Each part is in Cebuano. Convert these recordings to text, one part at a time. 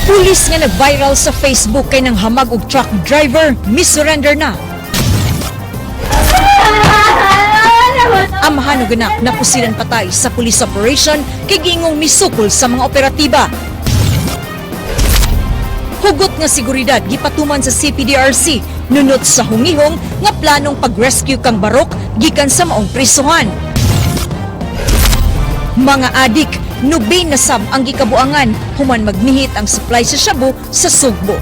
Pulis nga nag-viral sa Facebook kay nanghamag og truck driver, misurrender na. Amahan og anak napusilan patay sa police operation kay giingong misukol sa mga operatiba. Hugot nga seguridad gipatuman sa CPDRC nunot sa hungihong nga planong pag-rescue kang Barok gikan sa maong prisuhan. Mga adik, nubi na sab ang gikabuangan human magnihit ang supply sa shabu sa Sugbo.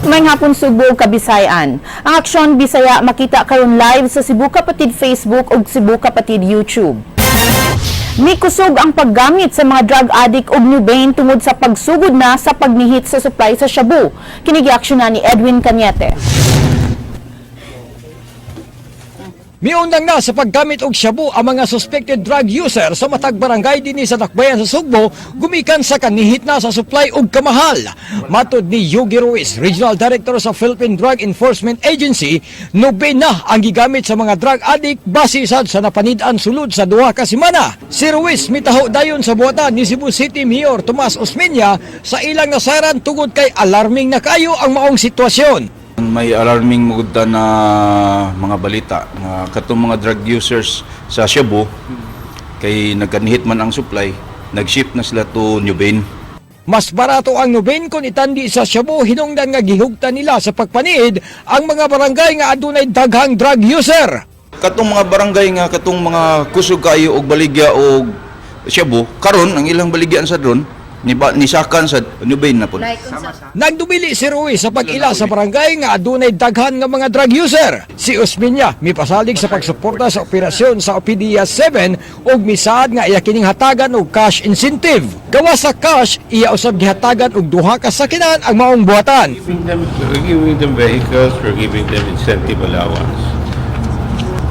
May hapon, Subo ug Kabisayan. Ang Aksyon Bisaya makita karon live sa Cebu Kapatid Facebook ug Cebu Kapatid YouTube. Mikusog ang paggamit sa mga drug addict og Nubain tungod sa pagsugod na sa pagnihit sa supply sa shabu. Kini giaksyon na ni Edwin Cañete. Miundang na sa paggamit og shabu ang mga suspected drug user sa matag barangay dinhi sa Dakbayan sa Sugbo gumikan sa kanihit na sa supply og kamahal. Matod ni Yogi Ruiz, Regional Director sa Philippine Drug Enforcement Agency, nubi na ang gigamit sa mga drug addict base sad sa napanid-an sulod sa 2 ka semana. Si Ruiz mitaho dayon sa buhatan ni Cebu City Mayor Tomas Osmeña sa ilang nasaran tungod kay alarming na kayo ang maong sitwasyon. May alarming magud na mga balita nga katong mga drug users sa Cebu kay nagkanihit man ang supply, nag-shift na sila to New Bain. Mas barato ang Nuben kung itandi sa Shabu hinungdan nga gihugtan nila sa pagpaniid ang mga barangay nga adunay daghang drug user. Katong mga barangay nga katong mga kusog kaayo og baligya og Cebu, karon ang ilang baligyan sa drone ni nisakan sa New Bain na pud. Nagdumili si Ruiz sa pag-ila sa barangay nga adunay daghan nga mga drug user. Si Osmeña mipasalig sa pagsuporta sa operasyon sa OPDIA 7 ug misaad nga iya kining hatagan og cash incentive. Gawa sa cash, iya usab gihatagan og duha ka sakinan ang maong buhatan. We're giving them vehicles, we're giving them incentive allowance.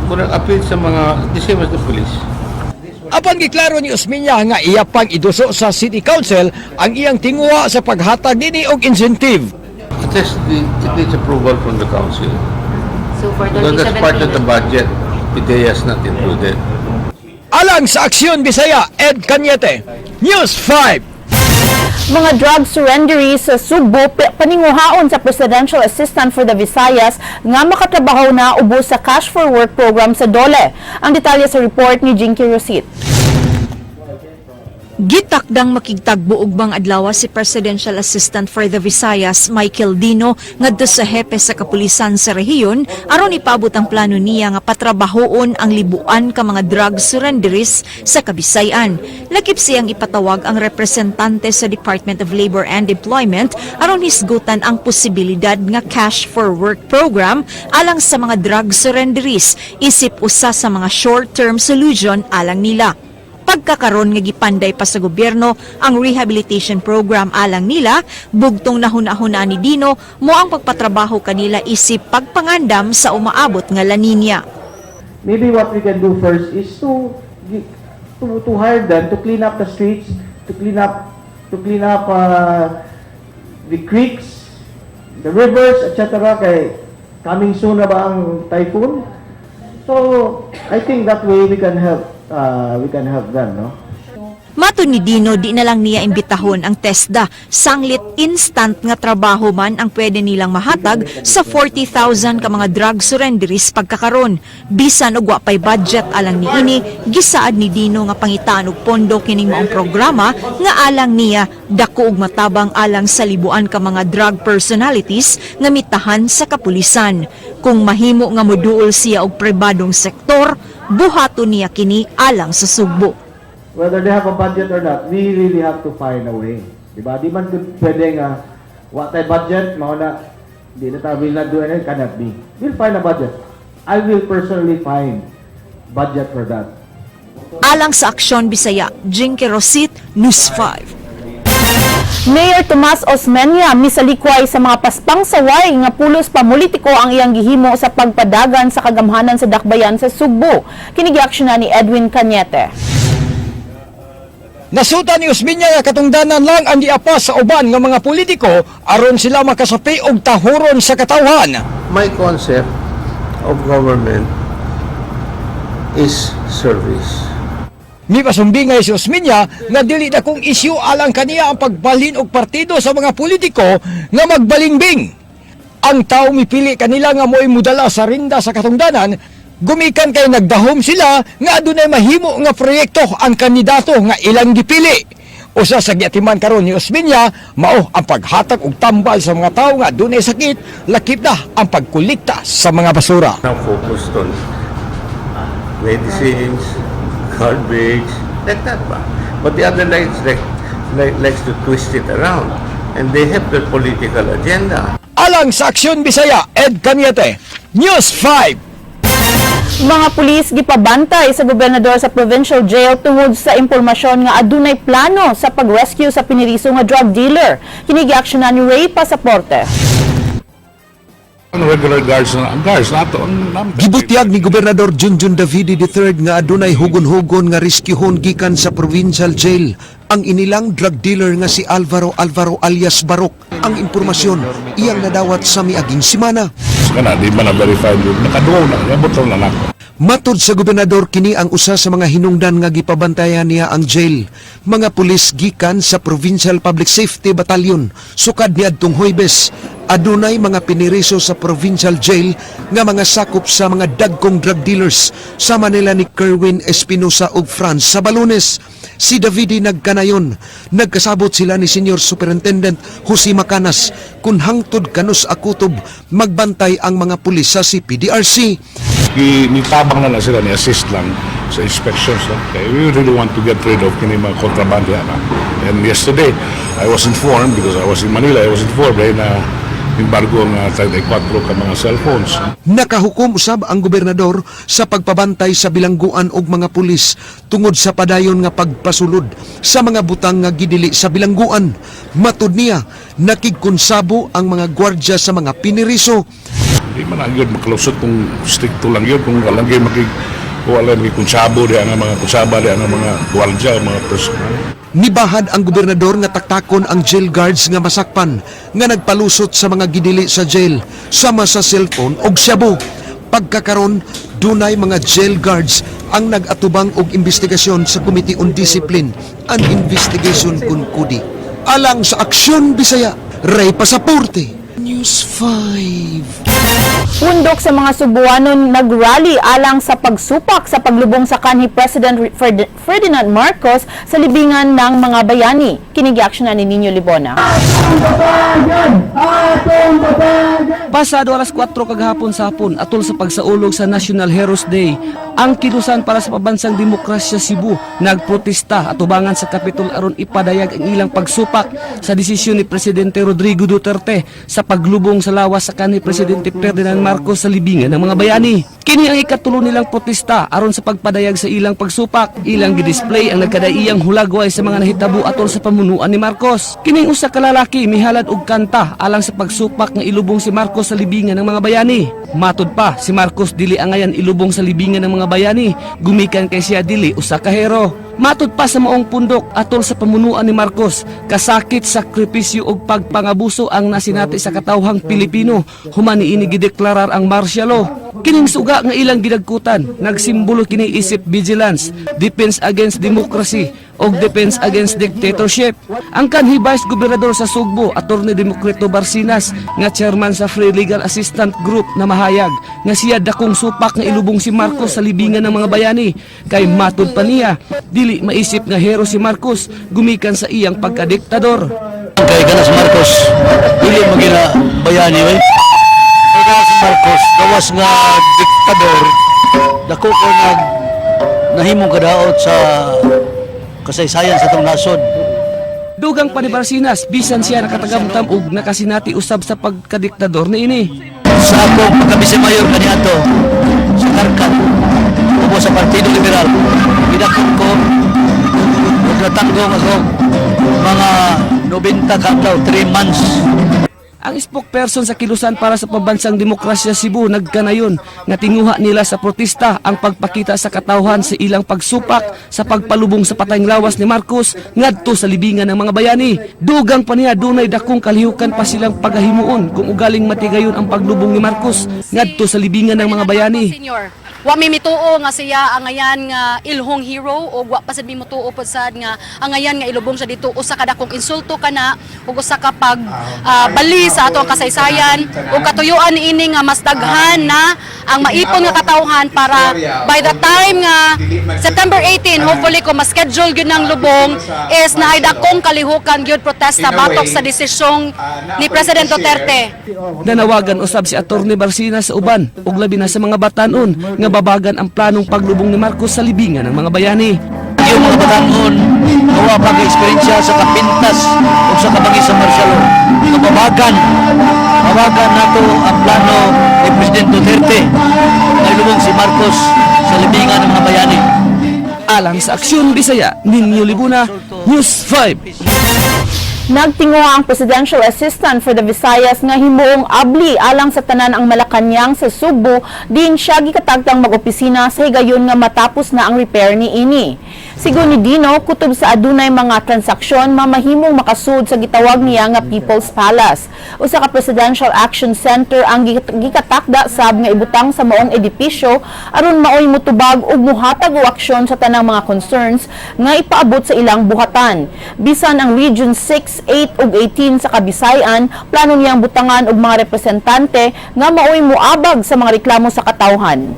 Murag appeal sa mga, the same as the police. Apan giklaro ni Osmeña nga iya pang iduso sa City Council ang iyang tinguha sa paghatag dinhi og incentive. It needs approval from the council. So for Because that's part of the 2017, budget. PIDEA is not included. Alang sa Aksyon Bisaya, Ed Cañete, News 5. Mga drug surrenderies sa Sugbo paninguhaon sa Presidential Assistant for the Visayas nga makatrabaho na ubos sa Cash for Work program sa DOLE. Ang detalye sa report ni Jinky Rosit. Gitakdang makigtagbo og bang adlaw si Presidential Assistant for the Visayas Michael Dino ngadto sa hepe sa kapulisan sa rehiyon aron ipabot ang plano niya nga patrabahoon ang libuan ka mga drug surrenderies sa Kabisayan. Lakip siyang ipatawag ang representante sa Department of Labor and Employment aron hisgutan ang posibilidad nga cash for work program alang sa mga drug surrenderies isip usa sa mga short-term solution alang nila. Pagkakaron nga gipanday pa sa gobyerno ang rehabilitation program alang nila, bugtong nahuna-huna ni Dino mo ang pagpatrabaho kanila isip pagpangandam sa umaabot nga La Nina. Maybe what we can do first is to hire them to clean up the streets, to clean up the creeks, the rivers, etc. Kay coming soon na ba ang typhoon? So I think that way we can help them, no? Mato ni Dino, di na lang niya imbitahon ang TESDA. Sanglit instant nga trabaho man ang pwede nilang mahatag sa 40,000 ka mga drug surrenderies pagkakaron. Bisan og wa pay budget alang niini, gisaad ni Dino nga pangitaan og pondo kining maong programa nga alang niya dako og matabang alang sa libuan ka mga drug personalities nga mitahan sa kapulisan. Kung mahimo nga moduol siya og pribadong sektor, buhaton niya kini alang sa Sugbo. Whether they have a budget or not, we really have to find a way. Diba? Di man gud pwede nga wa tay budget, mao na di na ta will not do anything, cannot be. We'll find a budget. I will personally find budget for that. Alang sa Aksyon Bisaya, Jinky Rosit, News 5. Mayor Tomas Osmeña misalikway sa mga paspang saway nga pulos pamulitiko ang iyang gihimo sa pagpadagan sa kagamhanan sa dakbayan sa Sugbo. Kini giaksyon na ni Edwin Cañete. Nasuta ni Osmeña nga katungdanan lang ang giapas sa uban nga mga politiko aron sila makasapi og tahuron sa katawhan. My concept of government is service. Mipasumbingay si Osmeña nga dili dakong isyu alang kaniya ang pagbalhin og partido sa mga politiko nga magbalingbing. Ang tao mipili kanila nga mo'y mudala sa rinda sa katungdanan gumikan kay nagdahom sila nga adunay mahimo nga proyekto ang kandidato nga ilang gipili. Usa sa giatiman karon ni Osmeña mao ang paghatag og tambal sa mga tawo nga adunay sakit, lakip na ang pagkolekta sa mga basura. Now focused on medicines, garbage, like that ba? But the other likes to twist it around. And they have their political agenda. Alang sa Aksyon Bisaya, Ed Cañete, News 5. Mga pulis gipabantay sa gobernador sa provincial jail tungod sa impormasyon nga adunay plano sa pag-rescue sa piniriso nga drug dealer. Kini giaksyonan ni Ray Pasaporte. Ang regular guards na ang guards nato ang Gibutyag ni Gobernador Junjun Davide III nga adunay hugon-hugon nga rescuehon gikan sa provincial jail ang inilang drug dealer nga si Alvaro Alvaro alias Barok. Ang impormasyon iyang nadawat sa miaging simana. Kana di man na verified yun. Nakaduol na niabot na nako. Matod sa gobernador, kini ang usa sa mga hinungdan nga gipabantayan niya ang jail. Mga pulis gikan sa Provincial Public Safety Battalion sukad niadtong Huwebes. Adunay mga piniriso sa provincial jail nga mga sakop sa mga dagkong drug dealers sama nila ni Kerwin Espinosa ug Franz Sabalones. Si Davide nagkanayon. Nagkasabot sila ni Senior Superintendent Jose Macanas kung hangtod kanus akutob magbantay ang mga pulis sa CPDRC. Nitabang na lang sila, ni assist lang sa inspections. No? Kaya we really want to get rid of kini mga kontrabando na. And yesterday, I was informed, because I was in Manila, I was informed eh, na embargo ang 34 ka mga cellphones. Nakahukom usab ang gobernador sa pagpabantay sa bilangguan og mga pulis tungod sa padayon nga pagpasulod sa mga butang nga gidili sa bilangguan. Matud niya, nakigkonsabo ang mga gwardya sa mga piniriso. Di man na yun makalusot kung stricto lang yun, kung walang yun wala makikonsabo di ang mga konsaba di ang mga gwardya, mga personal. Nibahad ang gobernador nga taktakon ang jail guards nga masakpan nga nagpalusot sa mga gidili sa jail sama sa cellphone og shabu. Pagkakaron, dunay mga jail guards ang nag-atubang og investigasyon sa Committee on Discipline and Investigation kun CODI. Alang sa Aksyon Bisaya, Ray Pasaporte, News 5. Pundok sa mga Sugbuanon nagrally alang sa pagsupak sa paglubong sa kanhi President Ferdinand Marcos sa libingan ng mga bayani. Kini giaksyonan ni Nino Libona. Pasado alas 4 kagahapon sa hapon atol sa pagsaulog sa National Heroes Day, ang Kilusan para sa Pabansang Demokrasya Cebu nagprotesta atubangan sa Kapitol aron ipadayag ang ilang pagsupak sa desisyon ni Presidente Rodrigo Duterte sa paglubong sa lawas sa kanhi Presidente Ferdinand Marcos sa libingan ng mga bayani. Kini ang ikatulo nilang protesta aron sa pagpadayag sa ilang pagsupak. Ilang gidisplay ang nagkadaiyang hulagway sa mga nahitabo atol sa pamunuan ni Marcos. Kining usa ka lalaki mihalad og kanta alang sa pagsupak nga ilubong si Marcos sa libingan ng mga bayani. Matud pa, si Marcos dili angayan ilubong sa libingan ng mga bayani, gumikan kay siya dili usa ka hero. Matud pa sa maong pundok atol sa pamunuan ni Marcos, kasakit, sakripisyo ug pagpangabuso ang nasinati sa katawhang Pilipino human niini gideklarar ang martial law. Kining suga nga ilang gidagkutan, nagsimbolo kini isip vigilance, defense against democracy og defense against dictatorship. Ang kanhi Vice Gobernador sa Sugbo, Attorney Democrito Barcinas, nga chairman sa Free Legal Assistant Group na mahayag nga siya dakong supak nga ilubong si Marcos sa libingan ng mga bayani. Kay matud pa niya, dili maisip nga hero si Marcos gumikan sa iyang pagkadiktador. Kay ganas Marcos, dili mo gina bayani we. Kay ganas Marcos, gawas nga diktador, dako ko nag nahimong kadaot sa kasaysayan sa atong nasod. Dugang pa ni Barcinas, bisan siya nakatagamtam og nakasinati usab sa pagkadiktador niini. Sa akong pagka-vice mayor kaniadto sa Karkat, ubo sa Partido Liberal, gidakop ko ug natanggong ako mga 90 ka adlaw, 3 months. Ang spokesperson sa Kilusan para sa Pambansang Demokrasya Cebu nagkanayon nga tinguha nila sa protesta ang pagpakita sa katawhan sa ilang pagsupak sa pagpalubong sa patayng lawas ni Marcos ngadto sa libingan ng mga bayani. Dugang pa niya, dunay dakong kalihukan pa silang pagahimuon kung ugaling matigayon ang paglubong ni Marcos ngadto sa libingan ng mga bayani. Senior, wa mi mituo nga siya ang ngayan nga ilhong hero o wa pa sad mi mutuo pod sad nga ang ngayan nga ilubong siya dito, usa ka dakong insulto kana ug usa ka pag bali sa ato ang kasaysayan ug katuyuan niini nga mas daghan na ang maipon nga katawhan para by the time nga September 18, hopefully, kung ma-schedule gyud ng lubong, is naay dakong kalihukan gyud protesta batok sa desisyong ni President Duterte. Nanawagan usab si Attorney Barcina sa uban ug labi na sa mga batanon nga babagan ang planong paglubong ni Marcos sa libingan ng mga bayani. Yung mga batanon nga wa pa eksperyensya sa kapintas o sa kabangis sa martial law, nga babagan nato ang plano ni President Duterte nga ilubong si Marcos sa libingan ng mga bayani. Alang sa Aksyon Bisaya, Ninyo Libuna, News 5. Nagtinguha ang Presidential Assistant for the Visayas nga himuong abli alang sa tanan ang Malacañang sa Sugbo din siya gikatagtang mag-opisina sa higayon nga matapos na ang repair ni ini. Sigon ni Dino, kutob sa adunay mga transaksyon mamahimong makasud sa gitawag niya nga People's Palace. Usa ka Presidential Action Center ang gikatakda sab nga ibutang sa maong edipisyo aron maoy mutubag ug muhatag og aksyon sa tanang mga concerns nga ipaabot sa ilang buhatan. Bisan ang Region 6, 8 ug 18 sa Kabisayan, plano niyang butangan og mga representante nga maoy muabag sa mga reklamo sa katawhan.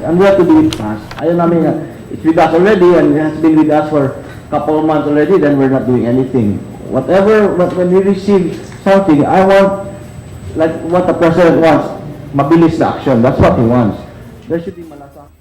And we have to do it fast. Ayaw namin nga, it's with us already and it has been with us for couple of months already, then we're not doing anything. Whatever, but when we receive something, I want, like what the president wants, mabilis na action. That's what he wants. There should be malasakit.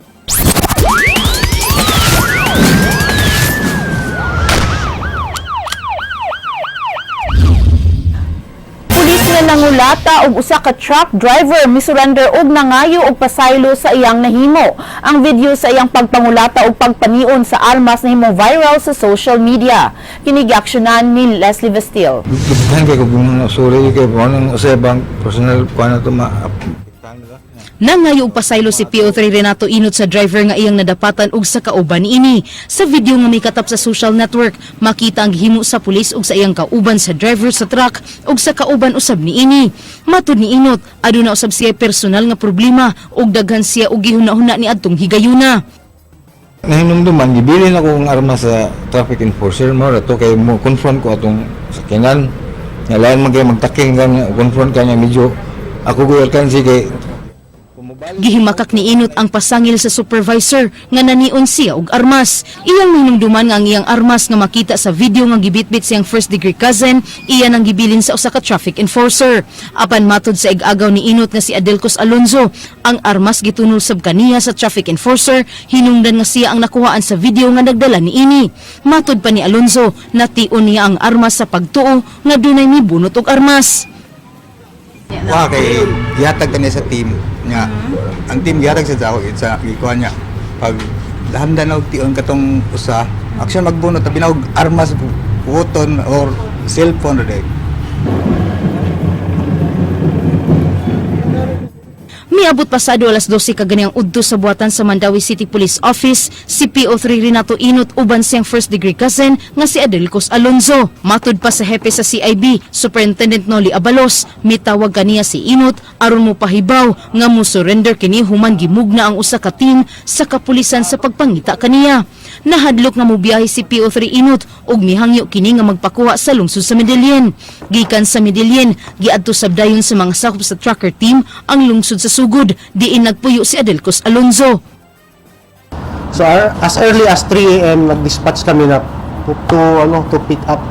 Pulis nga nangulata og usa ka truck driver misurrender og nangayo og pasaylo sa iyang nahimo. Ang video sa iyang pagpangulata og pagpanion sa armas nahimong viral sa social media. Kini giaksyonan ni Leslie Vestil. Daghan kay kung sorry kay kung anong sa bang personal kuan na to ma. Nangayo og pasaylo si PO3 Renato Inot sa driver nga iyang nadapatan og sa kauban niini. Sa video nga may katap sa social network, makita ang gihimo sa pulis og sa iyang kauban sa driver sa truck og sa kauban usab niini. Matud ni Inot, aduna usab siya personal nga problema ug daghan siya og gihuna-huna ni adtong higayuna. Nahinumduman, gibilin ako ang armas sa traffic enforcer mo rato kay mo confront ko atong sakyanan. Nga lain man kay magtaking ka nga confront ka niya, medyo ako guyar kan si kay. Gihimakak ni Inot ang pasangil sa supervisor nga nanion siya og armas. Iyang mahinumduman nga ang iyang armas nga makita sa video nga gibitbit siyang first degree cousin, iya nang gibilin sa usa ka traffic enforcer. Apan matod sa ig-agaw ni Inot nga si Adelcos Alonzo, ang armas gitunol sab kaniya sa traffic enforcer, hinungdan nga siya ang nakuhaan sa video nga nagdala niini. Matod pa ni Alonzo, nation niya ang armas sa pagtuo nga dunay mibunot og armas. Wa kay gihatag kani sa team niya. Ang team gihatag sa ako sa gikuha niya. Pag handa na og tion katong usa, action magbunot tabi na og armas, puton or cellphone ra day. Miabot pasado alas 12 kaganiyang udto sa buhatan sa Mandaue City Police Office si PO3 Renato Inot uban siyang first degree cousin nga si Adelcos Alonzo. Matud pa sa hepe sa CIB, Superintendent Noli Abalos, mitawag kaniya si Inot aron mo pahibaw nga mo surrender kini human gimugna ang usa ka team sa kapulisan sa pagpangita kaniya. Nahadlok nga mobiyahe si PO3 Inot ug mihangyo kini nga magpakuha sa lungsod sa Medellin. Gikan sa Medellin, giadto sab dayon sa mga sakop sa tracker team ang lungsod sa Sugod, diin nagpuyo si Adelcos Alonzo. So as early as 3 a.m. nag-dispatch kami na to pick up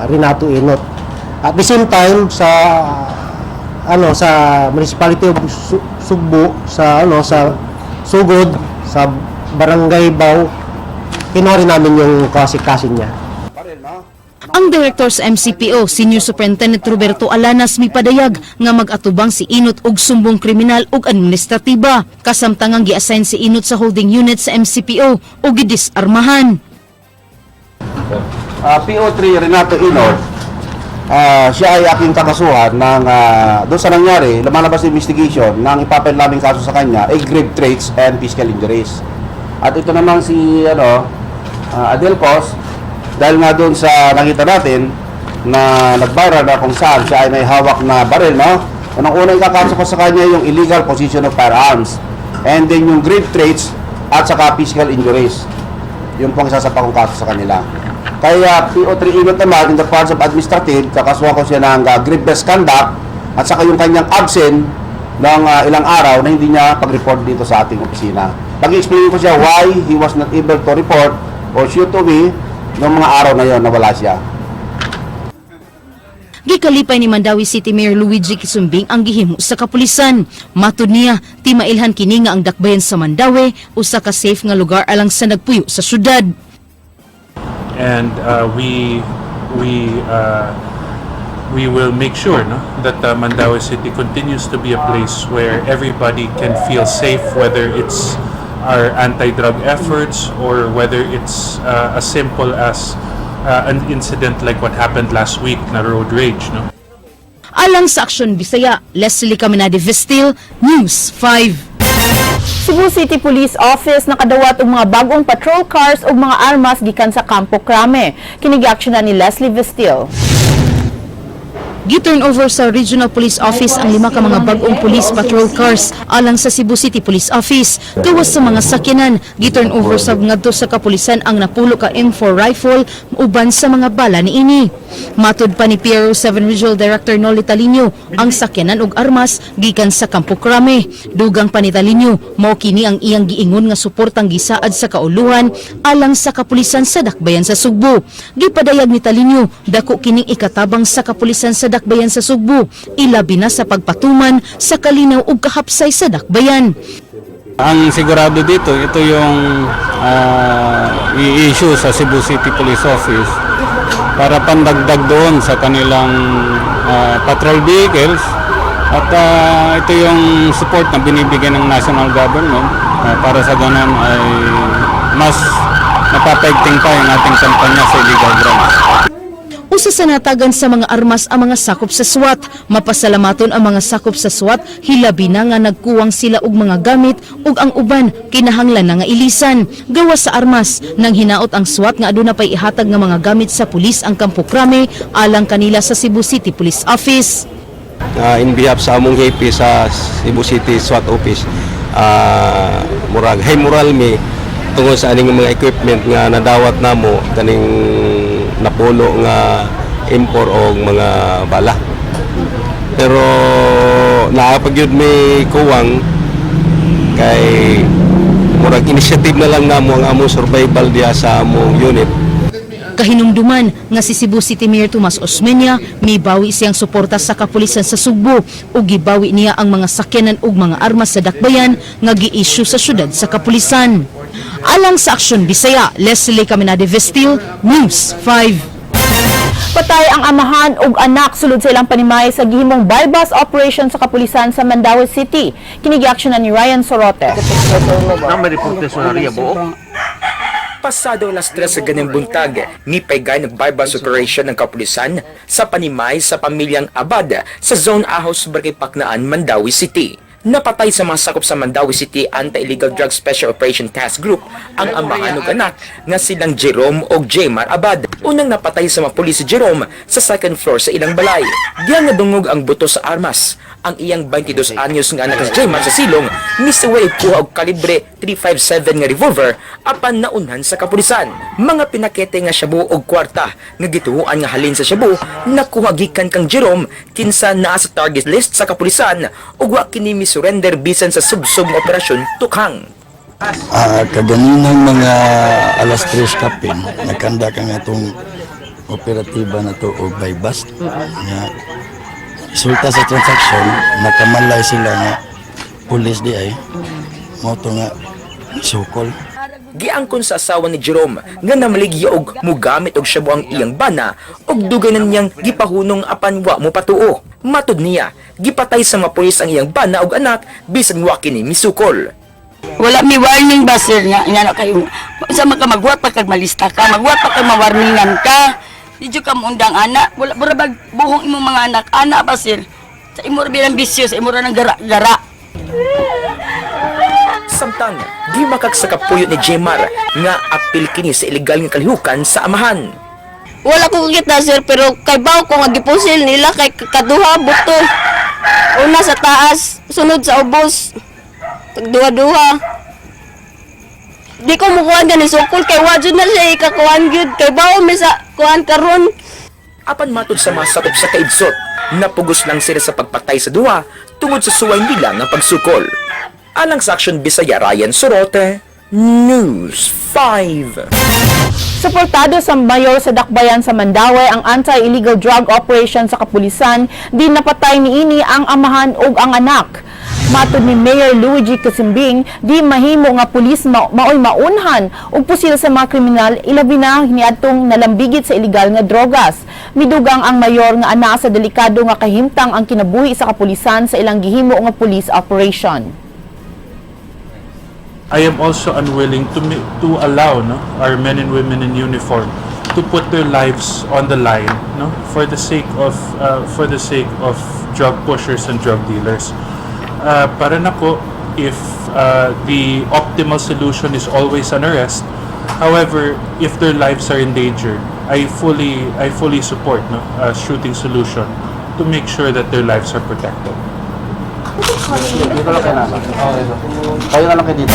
Renato Inot. At the same time, sa municipality of Sugbo, sa Sugod, sa Barangay Bau, kinuha rin namin yung kasi-kasi niya. Ang director sa MCPO, Senior Superintendent Roberto Alanas, mipadayag nga mag-atubang si Inot og sumbong kriminal ug administratiba. Kasamtangang gi-assign si Inot sa holding unit sa MCPO ug gidisarmahan. PO3 Renato Inot Siya ay aking kakasuhan ng doon sa nangyari, lumalabas sa investigation na ang ipapile naming kaso sa kanya ay grave threats and physical injuries. At ito naman si Adelcos, dahil nga doon sa nakita natin na nag-viral na kung saan siya ay may hawak na baril, no? Unang-una, ikakaso ko sa kanya yung illegal possession of firearms. And then yung grave threats at saka physical injuries. Yung pong isasampa kong kaso sa kanila. Kaya PO3 Inot naman, in the parts of administrative, kakasuhan ko siya ng grave misconduct at saka yung kanyang absent ng ilang araw na hindi niya pag-report dito sa ating opisina. Pag-explain ko siya why he was not able to report or shoot to me noong mga araw na yon na wala siya. Gikalipay ni Mandaue City Mayor Luigi Quisumbing ang gihimo sa kapulisan. Matud niya, timailhan kini nga ang dakbayan sa Mandaue usa ka safe nga lugar alang sa nagpuyo sa syudad. And we will make sure, no, that Mandaue City continues to be a place where everybody can feel safe, whether it's our anti-drug efforts or whether it's as simple as an incident like what happened last week na road rage. No? Alang sa Aksyon Bisaya, Leslie Caminade Vestil, News 5. Cebu City Police Office nakadawat og mga bagong patrol cars ug mga armas gikan sa Campo Crame. Kini gi-action na ni Leslie Vestil. Gi-turn over sa Regional Police Office ang lima ka mga bag-ong police patrol cars alang sa Cebu City Police Office. Gawas sa mga sakyanan, gi-turn over sab ngadto sa kapulisan ang napulo ka M4 rifle uban sa mga bala niini. Matud pa ni PRO 7 Regional Director Noli Talino, ang sakyanan ug armas gikan sa Campo Crame. Dugang pa ni Talino, mao kini ang iyang giingon nga suportang gisaad sa kauluhan alang sa kapulisan sa Dakbayan sa Sugbo. Gipadayag ni Talino, dako kining ikatabang sa kapulisan sa Dakbayan sa Sugbo, ilabi na sa pagpatuman sa kalinaw ug kahapsay sa Dakbayan. Ang sigurado dito, ito yung i-issue sa Cebu City Police Office para pandagdag doon sa kanilang patrol vehicles at ito yung support na binibigyan ng national government para sa ganun ay mas napapaigting pa yung ating kampanya sa illegal drugs. Usa sa natagan sa mga armas ang mga sakop sa SWAT. Mapasalamaton ang mga sakop sa SWAT, hilabi na nga nagkuwang sila og mga gamit ug ang uban kinahanglan na nga ilisan. Gawas sa armas, nang hinaot ang SWAT nga aduna pay ihatag nga mga gamit sa pulis ang Campo Crame alang kanila sa Cebu City Police Office. In behalf sa among hepe sa Cebu City SWAT Office, murag high moral mi tungod sa aning mga equipment nga nadawat namo kaning napulo nga M4 og mga bala, pero naa pa gyud may kuwang kay murag initiative na lang namo ang among survival diya sa among unit. Kahinumduman nga si Cebu City Mayor Tomas Osmeña mibawi siyang suporta sa kapulisan sa Sugbo ug gibawi niya ang mga sakyanan ug mga armas sa dakbayan nga gi-issue sa syudad sa kapulisan. Alang sa Aksyon Bisaya, Leslie Caminade Vestil, News 5. Patay ang amahan ug anak sulod sa ilang panimay sa gihimong buy-bust operation sa kapulisan sa Mandaue City. Kini gi-action na ni Ryan Sorote. Pasado alas 3 sa ganyang buntag, nipaygay ng buy-bust operation ng kapulisan sa panimay sa pamilyang Abad sa Zone Ahos, Barangay Paknaan, Mandaue City. Napatay sa mga sakop sa Mandaue City Anti-Illegal Drug Special Operation Task Group ang amahan ug anak nga silang Jerome og Jemar Abad. Unang napatay sa mga pulis si Jerome sa second floor sa ilang balay. Diyan nadungog ang buto sa armas. Ang iyang 22 anyos nga anak si Jemar sa silong misuway kuha og kalibre 357 nga revolver apan naunhan sa kapulisan. Mga pinakete nga shabu og kwarta nga gituhuan nga halin sa shabu nakuha gikan kang Jerome, kinsa naa sa target list sa kapulisan ug wa kini misurrender bisan sa subsob nga operasyon Tukhang. Kaganinang mga alas 3 kapin, nagkanda ka nga itong operatiba na to o buy-bust. Nga, resulta sa transaction, nakamalay sila nga pulis di ay. Mao to nga sukol. Giangkon sa asawa ni Jerome nga namaligya og mugamit og shabu ang iyang bana og dugay na niyang gipahunong apan wa mo patuo. Matud niya, gipatay sa mga pulis ang iyang bana og anak bisan wa kini misukol. Wala mi warning ba, sir, nga nga na kayo sa maka magwat pa kag malista ka, magwat pa kag mawarningan ka. Di jud ka muundang ana. Wala mura bag buhong imong mga anak. Ana ba, sir? Sa imo ra bilang bisyo, sa imo ra ng gara-gara. Samtang di makag sa kapuyo ni Jemar nga apil kini sa ilegal nga kalihukan sa amahan. Wala ko kita, sir, pero kay baw ko nga gipusil nila kay kaduha buto. Una sa taas, sunod sa ubos. Duha-duha. Di ko mukuan gani sukol kay wa jud na siya ikakuan gyud kay baw mi sa kuan karon. Apan matud sa mga sakop sa kaidsot, napugos lang sila sa pagpatay sa duha tungod sa suway nila nga pagsukol. Alang sa Action Bisaya, Ryan Sorote, News 5. Suportado sa mayor sa Dakbayan sa Mandaue ang anti-illegal drug operation sa kapulisan, di napatay niini ang amahan ug ang anak. Matod ni Mayor Luigi Casimbing, di mahimo nga pulis maoy maunhan ug pusil sa mga kriminal, ilabi na niadtong nalambigit sa ilegal nga drogas. Midugang ang mayor nga anaa sa delikado nga kahimtang ang kinabuhi sa kapulisan sa ilang gihimo nga police operation. I am also unwilling to allow, no, our men and women in uniform to put their lives on the line, no, for the sake of drug pushers and drug dealers. Para nako, if the optimal solution is always an arrest, however, if their lives are in danger, I fully support, no, a shooting solution to make sure that their lives are protected. Dito lang kayo nasa. Kayo na lang kayo dito.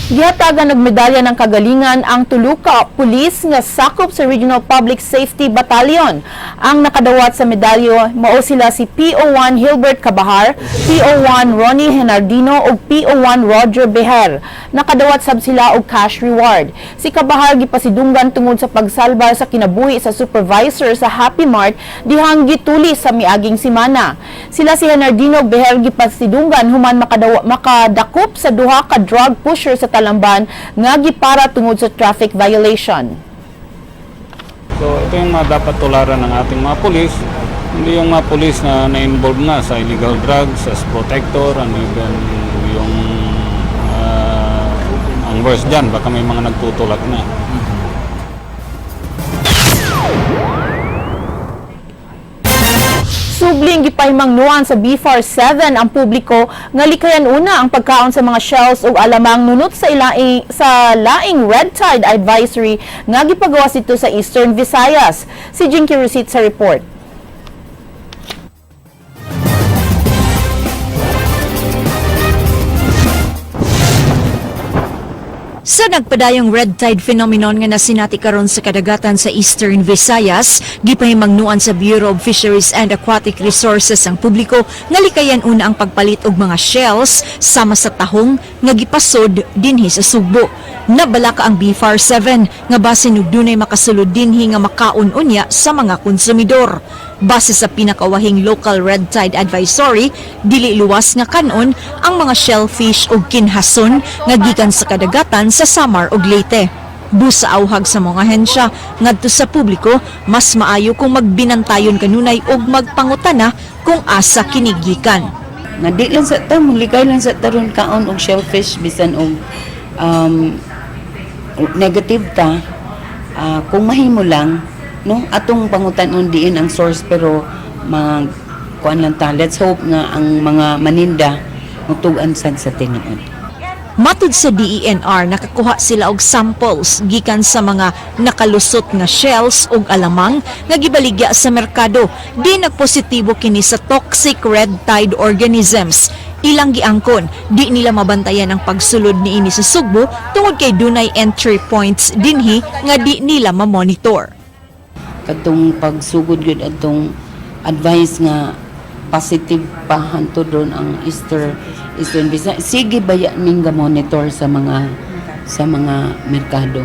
Gihatagan og medalya ng kagalingan ang tulo ka pulis nga sakop sa Regional Public Safety Battalion. Ang nakadawat sa medalyo mao sila si PO1 Hilbert Cabahar, PO1 Ronnie Henardino ug PO1 Roger Beher. Nakadawat sab sila og cash reward. Si Cabahar gipasidunggan tungod sa pagsalba sa kinabuhi sa supervisor sa Happy Mart dihang gituli sa miaging simana. Sila si Henardino ug Beher gipasidunggan human makadakop sa duha ka drug pusher sa Talamban nga gipara tungod sa traffic violation. So ito yung mga dapat tularan ng ating mga pulis, hindi yung mga pulis na na-involve na sa illegal drugs, as protector, and even yung ang worst dyan, baka may mga nagtutulak na. Subling gipahimangnuan sa BFAR 7 ang publiko nga likayan una ang pagkaon sa mga shells ug alamang nunot sa laing red tide advisory nga gipagawas ito sa Eastern Visayas. Si Jinky Rosit sa report. Sa nagpadayong red tide phenomenon nga nasinati karon sa kadagatan sa Eastern Visayas, gipahimangnuan sa Bureau of Fisheries and Aquatic Resources ang publiko nga likayan una ang pagpalit og mga shells sama sa tahong nga gipasod dinhi sa Sugbo. Nabalaka ang BFAR 7 nga basin og dunay makasulod dinhi nga makaon unya sa mga konsumidor. Base sa pinakawahing local red tide advisory, dili luwas nga kanon ang mga shellfish ug kinhason nga gikan sa kadagatan sa Samar ug Leyte. Busa auhag sa mga ahensya ngadto sa publiko, mas maayo kung magbinantayon kanunay ug magpangutana kung asa kini gikan. Nga di lang sa ta, mulikay lang sa taron kaon og shellfish bisan og negative ta, kung mahimo lang, no, atong pangutan-on diin ang source, pero mag kuan lang ta, let's hope nga ang mga maninda mutug-an sad sa tinuod. Matud sa DENR, nakakuha sila og samples gikan sa mga nakalusot nga shells ug alamang nga gibaligya sa merkado. Di nagpositibo kini sa toxic red tide organisms. Ilang giangkon, di nila mabantayan ang pagsulod niini sa Sugbo tungod kay dunay entry points dinhi nga di nila mamonitor. Katong pagsugod gyud atong advice nga positive pa hantod ron ang Eastern Visayas, sige baya ning ga monitor sa mga merkado.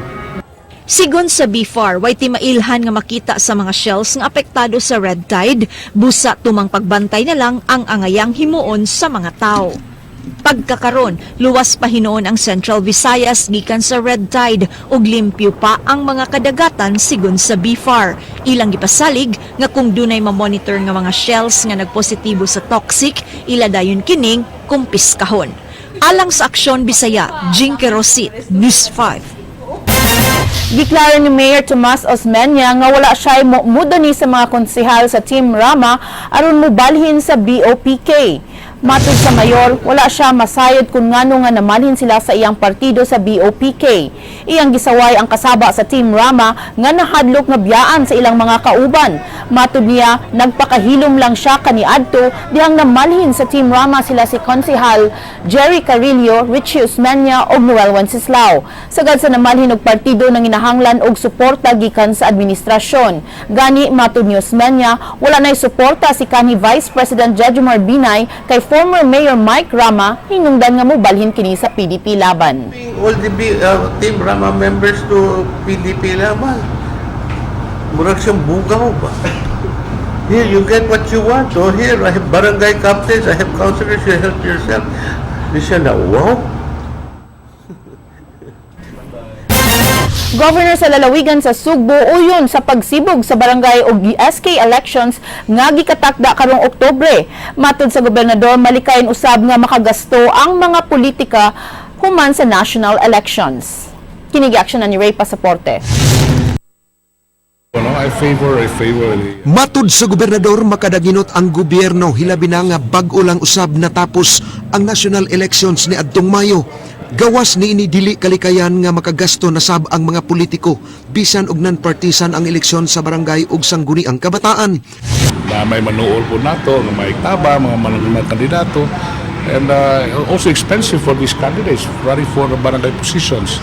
Sigon sa BFAR, way timailhan nga makita sa mga shells nga apektado sa red tide, busa tumang pagbantay na lang ang angayang himuon sa mga tao. Pagkakaron, luwas pa hinuon ang Central Visayas gikan sa red tide ug limpyo pa ang mga kadagatan sigon sa BFAR. Ilang gipasalig nga kung dunay ma-monitor nga mga shells nga nagpositibo sa toxic, ila dayon kining kumpiskahon. Alang sa Aksyon Bisaya, Jinky Rosit, News 5. Giklaro ni Mayor Tomas Osmeña nga wala siya mudani sa mga konsehal sa Team Rama aron mobalhin sa BOPK. Matod sa mayor, wala siya masayod kung ngano nga namalhin sila sa iyang partido sa BOPK. Iyang gisaway ang kasaba sa Team Rama nga nahadlok nga biyaan sa ilang mga kauban. Matod niya, nagpakahilom lang siya kaniadto dihang namalhin sa Team Rama sila si Konsehal Jerry Carillo, Richie Osmeña ug Noel Wenceslao. Sagad sa namalhin og partido nang inahanglan og suporta gikan sa administrasyon. Gani, matod ni Osmeña, wala nay suporta si kanhi Vice President Jejomar Binay kay former Mayor Mike Rama, hinungdan nga mobalhin kini sa PDP Laban. All the Team Rama members to PDP Laban. Murag siyang bugaw ba? Here, you get what you want. Oh, here, I have barangay captains, I have councilors, you help yourself. Di siya na, wow. Governor sa lalawigan sa Sugbo uyon sa pagsibog sa barangay og SK elections nga gikatakda karong Oktubre. Matod sa gobernador, malikayan usab nga makagasto ang mga politika human sa national elections. Kini action na ni Ray Pasaporte. No, I favor the Matud sa gobernador, makadaginot ang gobyerno hilabi na nga bag-o lang usab natapos ang national elections ni adtong Mayo. Gawas ni ini, dili kalikayan nga makagasto na sab ang mga politiko bisan og non-partisan ang eleksyon sa barangay ug sangguniang kabataan. Na may manuol po nato, nga may taba, mga kandidato, and also expensive for these candidates running for the barangay positions.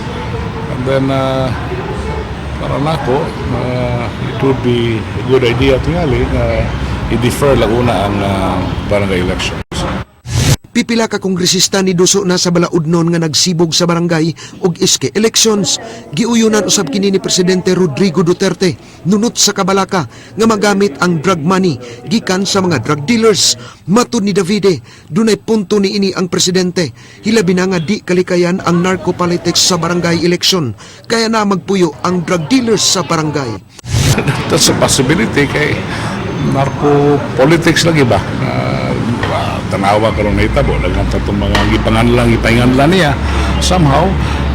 And then, para nako, it would be a good idea tingali nga i-defer lang una ang barangay elections. Pipila ka kongresista ni duso na sa balaudnon nga nagsibog sa barangay ug SK elections. Giuyunan usab kini ni Presidente Rodrigo Duterte nunot sa kabalaka nga magamit ang drug money gikan sa mga drug dealers. Matud ni Davide, dunay punto ni ini ang presidente. Hilabi na nga di kalikayan ang narco politics sa barangay election. Kaya na magpuyo ang drug dealers sa barangay. That's a possibility kay narco politics lagi ba? Tanawa karon na itabo daghan tatong mga gipanganlan, gipainganlan niya. Somehow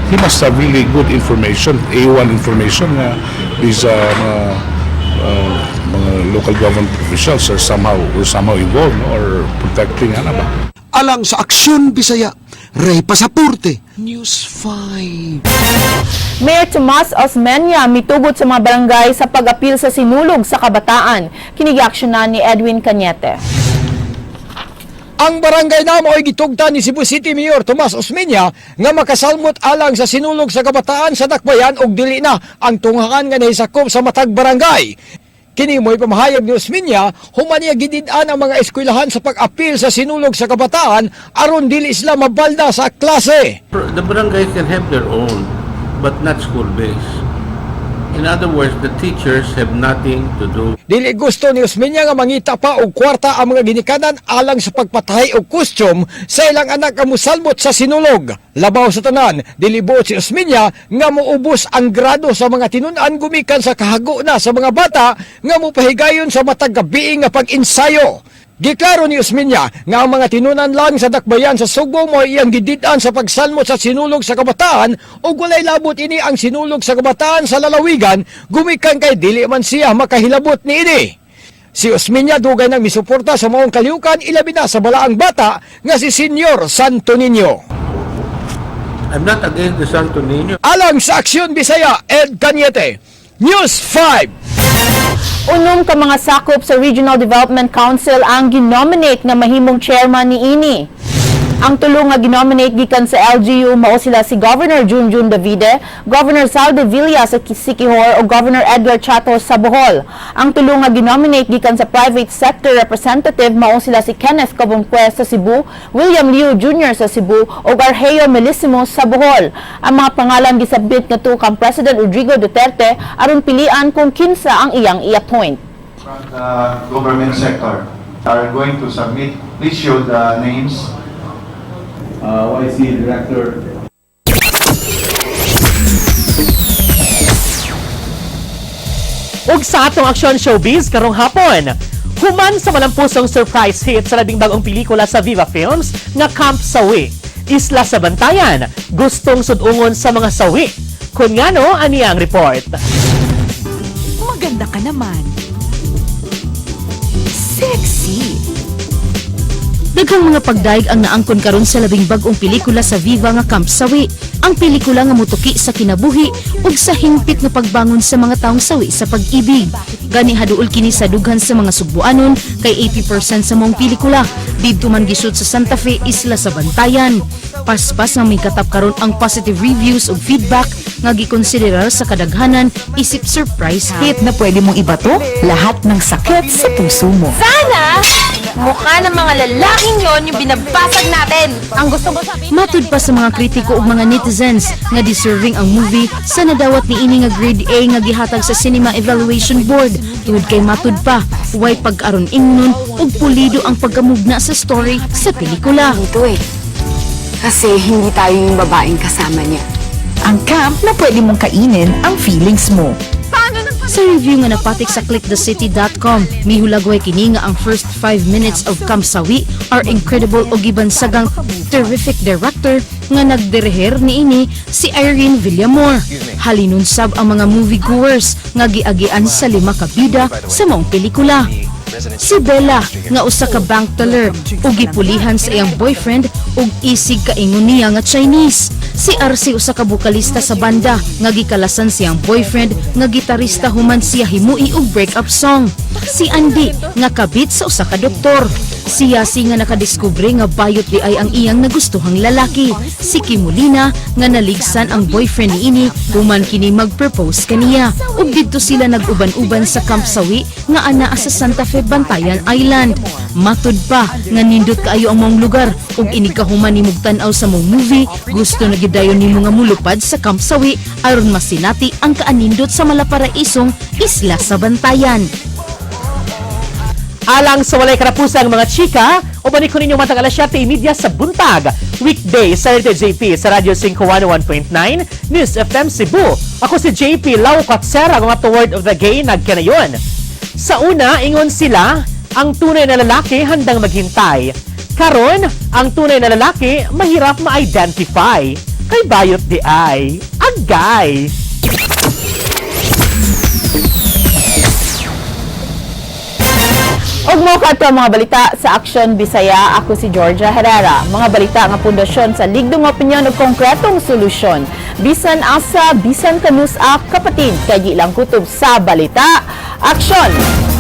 he must have really good information, A1 information nga these mga local government officials are somehow were somehow involved, no, or protecting ano ba. Alang sa Aksyon Bisaya, Ray Pasaporte, News 5. Mayor Tomas Osmeña mitugot sa mga barangay sa pag-apil sa sinulog sa kabataan. Kini na ni Edwin Cañete. Ang barangay namo ay gitugtan ni Cebu City Mayor Tomas Osmeña nga makasalmot alang sa sinulog sa kabataan sa dakbayan og dili na ang tunghakan nga nahisakop sa matag barangay. Kini mo'y pamahayag ni Osmeña human niya gidid-an ang mga eskwelahan sa pag-apil sa sinulog sa kabataan aron dili sila mabalda sa klase. The barangays can have their own, but not school-based. In other words, the teachers have nothing to do. Dili gusto ni Osmeña nga mangita pa og kwarta ang mga ginikanan alang sa pagpatahi og costume sa ilang anak nga musalmot sa sinulog. Labaw sa tanan, dili buot si Osmeña nga muubos ang grado sa mga tinun-an gumikan sa kahago na sa mga bata nga mopahigayon sa matag gabii nga pag-ensayo. Giklaro ni Osmeña nga ang mga tinunan lang sa dakbayan sa Sugbo mo iyang gidid-an sa pagsalmot sa sinulog sa kabataan ug walay labot ini ang sinulog sa kabataan sa lalawigan gumikan kay dili man siya makahilabot niini. Si Osmeña dugay nang misuporta sa maong kalihukan, ilabi na sa balaang bata nga si Senior Santo Niño. I'm not against the Santo Niño. Alang sa Aksyon Bisaya, Ed Cañete, News 5. 6 ka mga sakop sa Regional Development Council ang ginominate nga mahimong chairman niini. Ang tulo nga ginominate gikan sa LGU mao sila si Governor Junjun Davide, Governor Zaldy Villa sa Siquijor ug Governor Edgar Chatto sa Bohol. Ang tulo nga ginominate gikan sa private sector representative mao sila si Kenneth Cobonpue sa Cebu, William Liu Jr. sa Cebu ug Argeo Melisimo sa Bohol. Ang mga pangalan gisubmit ngadto kang President Rodrigo Duterte aron pilian kung kinsa ang iyang i-appoint. From the government sector are going to submit. Please show the names. YC Director. Ug sa atong Aksyon Showbiz karong hapon, human sa malampusong surprise hit sa labing bagong pelikula sa Viva Films nga Camp Sawi, Isla sa Bantayan, gustong sudungon sa mga sawi. Kung ngano, ani ang report. Maganda ka naman. Sexy. Daghang mga pagdaig ang naangkon karon sa labing bag-ong pelikula sa Viva nga Camp Sawi. Ang pelikula nga mutuki sa kinabuhi ug sa hingpit nga pagbangon sa mga taong sawi sa pag-ibig. Gani haduol kini sa dughan sa mga Sugbuanon kay 80% sa maong pelikula. Didto man gishoot sa Santa Fe, Isla sa Bantayan. Paspas nga may katap karon ang positive reviews ug feedback nga gikonsiderar sa kadaghanan isip surprise hit. Na pwede mong ibato lahat ng sakit sa puso mo. Sana mukha ng mga lalaking yon yung binabasag natin. Ang gusto ko sabihin. Matud pa sa mga kritiko ug mga netizens nga deserving ang movie sa nadawat niini nga grade A nga gihatag sa Cinema Evaluation Board tungod kay matud pa way pag-aron ingnon ug pulido ang pagkamugna sa story sa pelikula. Ito eh. Kasi hindi tayo yung babaeng kasama niya. Ang camp na pwede mong kainin ang feelings mo. Sa review nga napatik sa clickthecity.com, mihulagway kini nga ang first 5 minutes of Camp Sawi are incredible og gibansagang terrific director nga nagdireher niini si Irene Villamor. Halinon sab ang mga moviegoers nga giagian sa lima ka bida sa maong pelikula. Si Bella nga usa ka bank teller ug gipulihan sa iyang boyfriend ug isig kaingon niya nga Chinese. Si RC usa ka bokalista sa banda nga gikalasan siyang boyfriend nga gitarista human siya himui og breakup song. Si Andy nga kabit sa usa ka doktor. Si Yasi nga nakadiskubre nga bayot di ay ang iyang nagustuhang lalaki. Si Kimulina nga naligsan ang boyfriend niini human kini mag-propose kaniya. Ug didto sila nag-uban-uban sa Camp Sawi nga anaa sa Santa Fe, Bantayan Island. Matud pa nga nindot kaayo ang maong lugar ug inig kahuman nimog tan-aw sa maong movie, gusto na gyud dayon nimo nga mulupad sa Camp Sawi aron masinati ang kaanindot sa malaparaisong isla sa Bantayan. Alang sa walay karapusang mga chika, uban ko ninyo matag alas 7:30 sa buntag. Weekday sa JP sa Radyo 5 101.9 News FM Cebu. Ako si JP Lau Katsera, ang mga word of the gay nagkanayon. Sa una, ingon sila, ang tunay na lalaki handang maghintay. Karon, ang tunay na lalaki mahirap ma-identify. Kay bayot di ay. Agay! Ug mo kadto ang mga balita sa Aksyon Bisaya. Ako si Georgia Herrera. Mga balita nga pundasyon sa ligdong opinyon ug konkretong solusyon. Bisan asa, bisan kanus-a, kapatid, kay lang kutob sa balita. Aksyon!